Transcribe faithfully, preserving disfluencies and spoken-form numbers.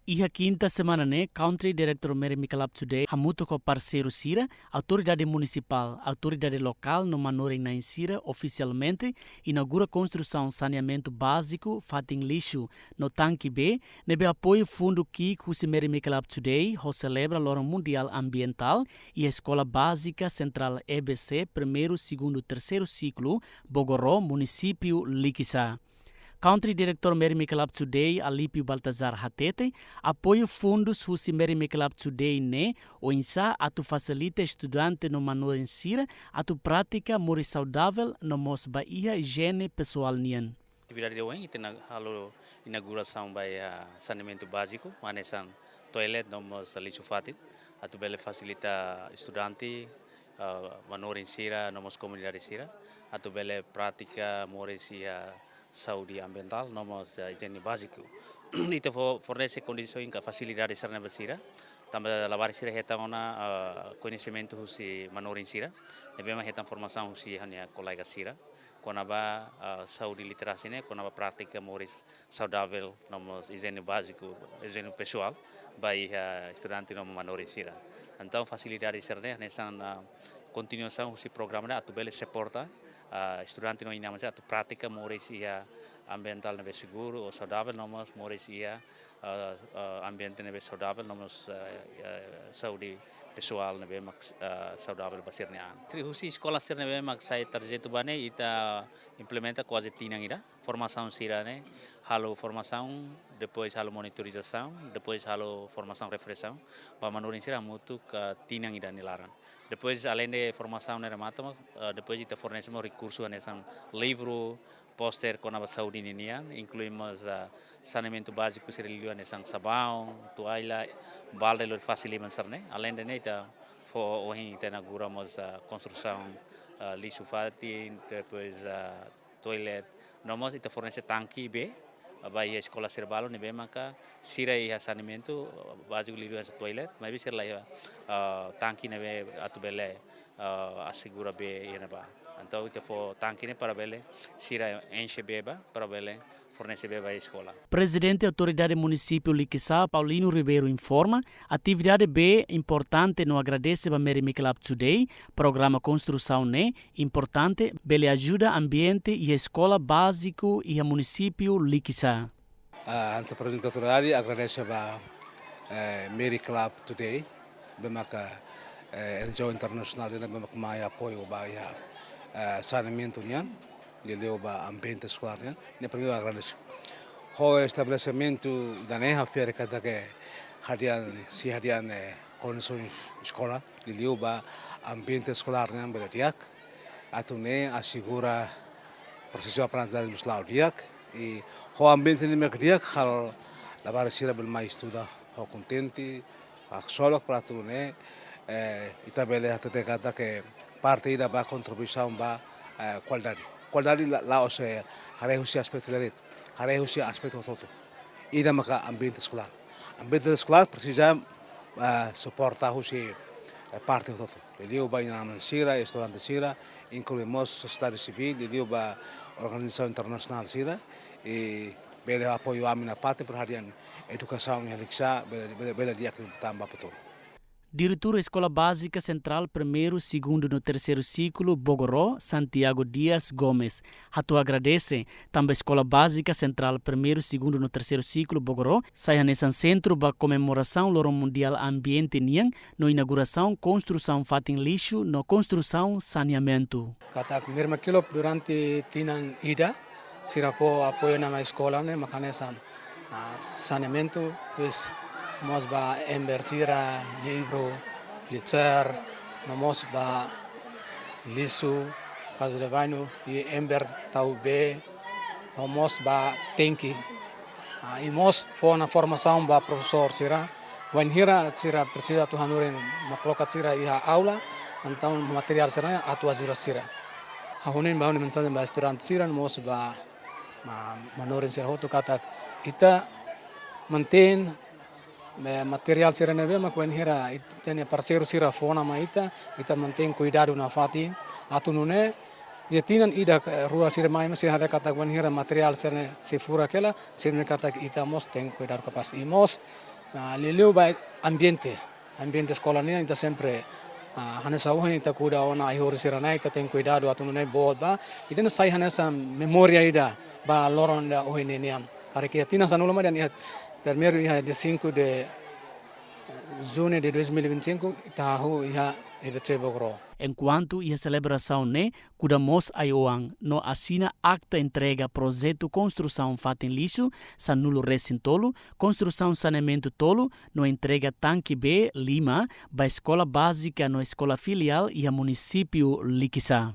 Iha kinta semana ne'e, Country Director Mary Meikle Up To Date hamutuk ho parseiru sira, autoridade munisipál, autoridade lokál no manorin-na'in sira ofisialmente inaugura konstrusaun saneamentu báziku, fatin lixu no tanki bee, ne'ebé apoiu fundu ki'ik husi Mary Meikle Up To Date, hodi selebra Loron Mundiál Ambientál iha Eskola Bázika Sentrál E B C, primeiru, segundu, terseiru siklu, Bogoró, munisípiu Likisá. Country Director Mary Meikle Up To Date, Alípio Baltazar hatete, apoiu fundus husi Mary Meikle Up To Date ne'e oinsá atu fasilita estudante no manorin sira atu pratika moris saudavel no mós ba iha ijiene pesoál nian. Atividade de ohin, ita ina-, halo inaugurasaun ba iha saneamentu báziku, hanesan toilet no mós lixu fatin, atu bele fasilita estudante, ah, manorin sira no mós komunidade sira, atu bele pratika moris iha saúde ambientál no mós, ah, ijiene báziku. Ita fo-, fornese kondisaun ka fasilidade sira-ne'e ba sira, tanba labarik sira hetan ona, ah, koñesimentu husi manorin sira, ne'ebé mak hetan formasaun husi ha'u-nia kolega sira kona-ba, ah, saúde, literasia ne'e, kona-ba prátika moris saudavel no mós ijiene báziku, ijiene pesoál ba iha estudante no manorin sira. Entaun, fasilidade sira-ne'e hanesan, ah, kontinuasaun husi programa ne'e atu bele suporta, ah, estudante no inan-aman sira atu pratika moris iha ambientál ne'ebé seguru ou saudavel no mós moris iha, ah, ah, ambiente ne'ebé saudavel no mós, ah, ah, saúde pesoál ne'ebé mak, ah, saudavel ba sira-nia an. Husi eskola sira ne'ebé mak sai tarjetu ba ne'e, ita implementa kuaze tinan ida. Formasaun sira-ne'e, halo formasaun, depois halo monitorizasaun, depois halo formasaun refresaun ba manorin sira hamutuk tinan ida nia laran. Depois, aleinde formasaun ne'e remata, eh, depois ita fornese mós rekursu hanesan livru, póster kona-ba saúde ninian, inklui mós, ah, saneamentu báziku sira liuliu hanesan sabaun, toalla, balde, lori fase liman sira-ne'e. Aleinde ne'e, ita fó ohin ita inaugura mós, ah, konstrusaun, ah, lixu fatin, depois, ah, toilet, no mós ita fornese tanki bee ba iha eskola sira balu ne'ebé maka sira iha saneamentu báziku liuliu hanesan toilet, maibé sira la iha, ah, tanki ne'ebé atu bele, ah, asegura bee iha ne'ebá. Entaun, ita fó tanki ne'e para bele sira enxe bee ba, para bele fornese bee ba eskola. Prezidente Autoridade Munisípiu Likisá, Paulino Ribeiro, informa, atividade ne'e importante no agradese ba Mary Meikle Up To Date, programa konstrusaun ne'e importante, bele ajuda ambiente iha eskola báziku iha munisípiu Likisá. Ah, antes de apresentar autoridade, agradese ba, eh, Mary Meikle Up To Date, ne'ebé maka, eh, N G O internasionál ne'ebé maka mai apoiu ba iha, eh, saneamentu nian, liuliu ba ambiente eskolár nian, ne'e primeiru agradese. Ho estabelesimentu ida-ne'e, ha'u fiar katak hadi'a, sei hadi'a, eh, kondisaun eskola, liuliu ba ambiente eskolár nian bele di'ak, atu nune'e asegura protesaun aprendizagem mós la'o di'ak, i ho ambiente ne'e mak di'ak, halo labarik sira bele mai estuda ho kontente, haksolok para atu nune'e, eh, ita bele hatete katak parte ida ba kontribuisaun ba, eh, kualidade. Kualidade la, la'ós haree husi aspetu ida de'it, haree husi aspetu hotu-hotu. Ida maka ambiente eskolár. Ambiente eskolár presiza, eh, suporta husi, eh, parte hotu-hotu. Liuliu ba inan-aman sira, estudante sira, inklui mós sosiedade sivíl, liuliu ba organizasaun internasionál sira, i bele apoiu ami nafatin para hadi'a edukasaun iha Likisá bele, bele, bele di'ak liután ba futuru. Diretór Eskola Bázika Sentrál primeiru, segundu no terseiru siklu Bogoró, Santiago Dias Gomes, hato'o agradese, tanba Eskola Bázika Sentrál primeiru, segundu no terseiru siklu Bogoró sai hanesan sentru ba komemorasaun Loron Mundiál Ambiente nian, no inaugurasaun konstrusaun fatin lixu no konstrusaun saneamentu. Katak Mary Meikle Up durante tinan ida, sira fó apoiu ona mai eskola ne'e, mak hanesan, ah, saneamentu, depois mós ba ember sira, livru, flexer, no mós ba lixu, vazu de banho, i ember tau bee, no mós ba tenke. Ah, i mós fó ona formasaun ba profesór sira, wainhira sira presiza atu hanorin maklokat sira iha aula, entaun materiál sira atu ajuda sira. Ha'u hanoin ba ha'u-nia mensajen ba estudante sira, no mós ba ma-, manorin sira hotu katak ita mantein, eh, materiál sira ne'ebé mak wainhira ita-nia parseiru sira fó ona mai ita, ita mantein kuidadu nafatin, atu nune'e iha tinan ida ka rua sira mai, mas sira haree katak wainhira materiál sira-ne'e sei furak hela, sira haree katak ita mós tenke kuidadu kapás. I mós Liuliu ba ambiente, ambiente eskola nian ita sempre hanesan ohin ita kuda ona ai-horis sira-ne'e, ita tenke kuidadu atu nune'e boot ba, ita ne'e sai hanesan memória ida ba loron ida ohin ne'e nian. Karik iha tinan sanulu mak dehan iha primeiru iha dia cinco de junho de dois mil e vinte e cinco ita hahú iha E B C Bogoró. Enkuantu iha selebrasaun ne'e, kuda mós ai-oan no asina akta entrega projetu konstrusaun fatin lixu sanulu resin tolu, konstrusaun saneamentu tolu no entrega tanke bee lima ba eskola bázika no eskola filiál iha munisípiu Likisá.